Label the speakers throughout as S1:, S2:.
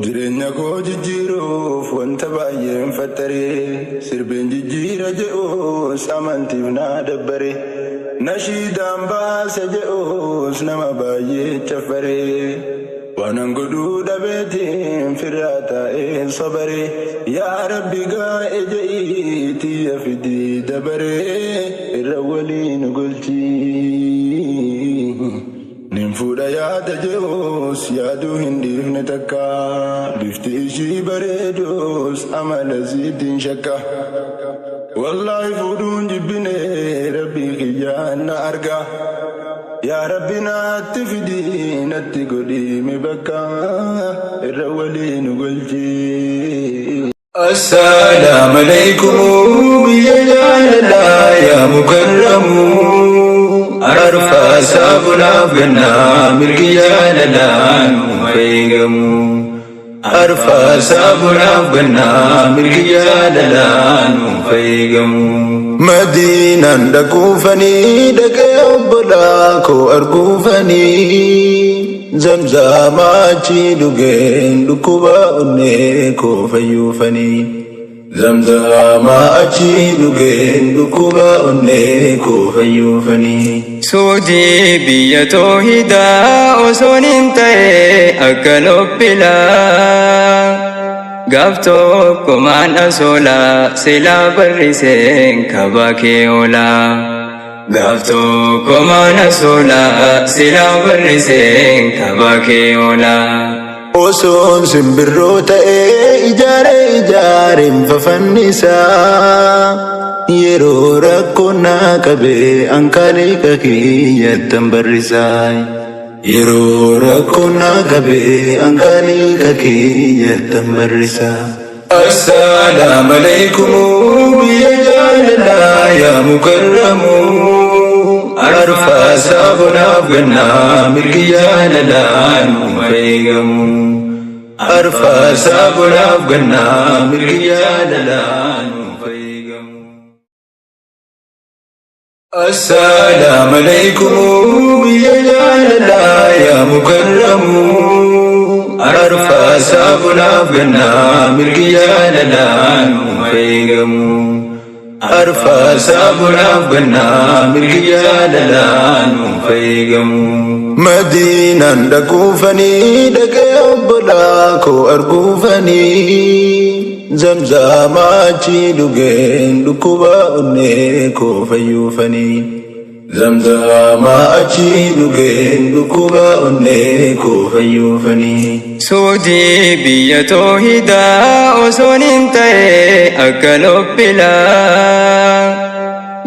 S1: Jireenya koo jijjiiruuf wanta baay'een fattaree sirbeen jijjiira je'uus amantiif naa dabbare nashiidaan baase je'uus nama baay'ee caffaree waanan godhuu dhabeetiin firraa taa'ee sabare yaa rabbi gaa'e je'ii tiyya fidii dabaree irra waliin golchii. Nin fuudha yaada je'uus yaaduu hin dhiifne takka bifti ishii bareedus amala siitiin shakka. Wallaahi fuudhuun jibbine rabbii kiyyaan na arga. Yaa rabbi natti fidii natti godhii bakka irra waliin golchii.
S2: السلام عليكم biyya jaalalaa yaa mukarramu arfaasaa bonaaf gannaa mirgi jaalalaa nu eegamu arfaasaa bonaaf gannaa mirgi jaalalaa nu eegamu.
S1: Madiinaan dhaquufanii dhaqee obbolaa koo arguufanii zamzaamaa achi dhugeen dhukkuba onnee koo fayyuufanii. Zamzaamaa achi dhugeen dhukkuba onnee koo fayyuufanii.
S2: Suudii biyya toohidaa osoon hin ta'e akka lobbilaa. Gaaf tokko maan asoolaa silaa barriseen kabaa kee oolaa. Gaaf tokko maan asoolaa silaa barriseen kabaa kee oolaa.
S1: Osoon simbirroo ta'ee ijaare ijaareen fafannisaa. Yeroo rakkoon naa qabee ankaaliqa kiyyattan barrisaa. Yeroo rakkoon naa qabee ankaaliqa kiyyattan barrisaa.
S2: السلام عليكم biyya jaalalaa yaa mukarramu arfaasaa bonaaf gannaa mirgi jaalalaa nu eegamu arfaasaa bonaaf gannaa mirgi jaalalaa nu eegamu. السلام عليكم biyya jaalalaa yaa mukarramu arfaasaa bonaaf gannaa mirgi jaalalaa nu eegamu arfaasaa bonaaf gannaa mirgi jaalalaa nu eegamu.
S1: Madiinaan dhaquufanii dhaqee obbolaa koo arguufanii zamzaamaa achi dhugeen dhukkuba onnee koo fayyuufanii. Zamzaamaa achi dhugeen dhukkuba onnee koo fayyuufanii.
S2: Suudii biyya toohidaa osoon hin ta'e akka lobbilaa.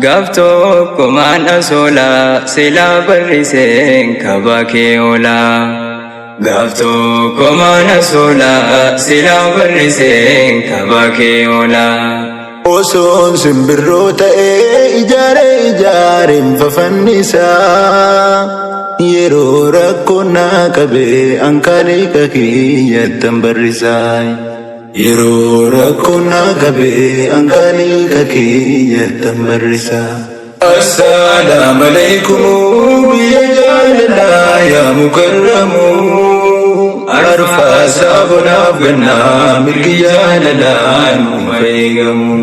S2: Gaaf tokko maan asoolaa silaa barriseen kabaa kee oolaa. Gaaf tokko maan asoolaa silaa barriseen kabaa kee oolaa.
S1: Osoon simbirroo ta'ee ijaare ijaareen fafannisaa. Yeroo rakkoon naa qabee ankaaliqa kiyyattan barrisaa. Yeroo rakkoon naa qabee ankaaliqa kiyyattan barrisaa.
S2: السلام عليكم biyya jaalalaa yaa mukarramu arfaasaa bonaaf gannaa mirgi jaalalaa nu eegamu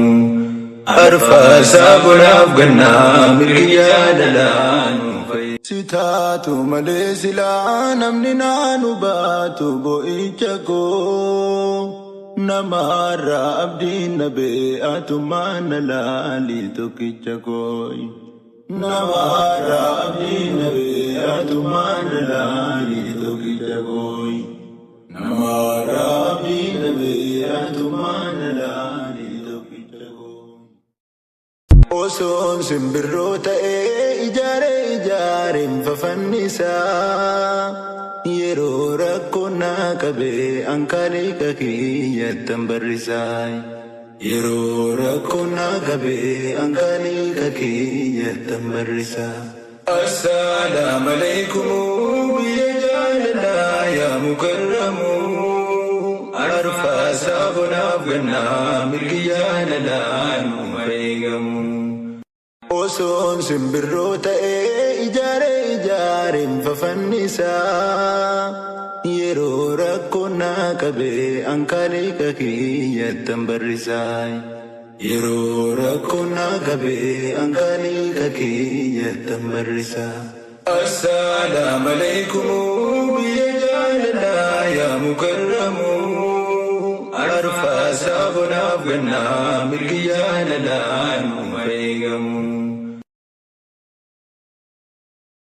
S2: arfaasaa bonaaf gannaa mirgi jaalalaa nu eegamu.
S1: Si taatu malee silaa namni naanu baatu bo'icha koo namaarraa abdiin nabee atumaan na laali tokkicha koo. Namaarraa abdiin nabee atumaan na laali tokkicha koo. Namaarraa abdiin nabee atumaan na laali tokkicha koo. Osoon simbirroo ta'ee ijaare ijaareen fafannisaa. Yeroo rakkoon naa qabee ankaaliqa kiyyattan barrisaa. Yeroo rakkoon naa qabee ankaaliqa kiyyattan barrisaa.
S2: السلام عليكم biyya jaalalaa yaa mukarramu arfaasaa bonaaf gannaa mirgi jaalalaa nu eegamu.
S1: Osoon simbirroo ta'ee ijaare ijaareen fafannisaa. Yeroo rakkoon na qabee ankaaliqa kiyyattan barrisaa. Yeroo rakkoon na qabee ankaaliqa kiyyattan barrisaa. Assalaamu alaikum biyya jaalalaa yaa mukarramu. Arfaasaa bonaaf gannaa mirgi jaalalaa nu eegamu.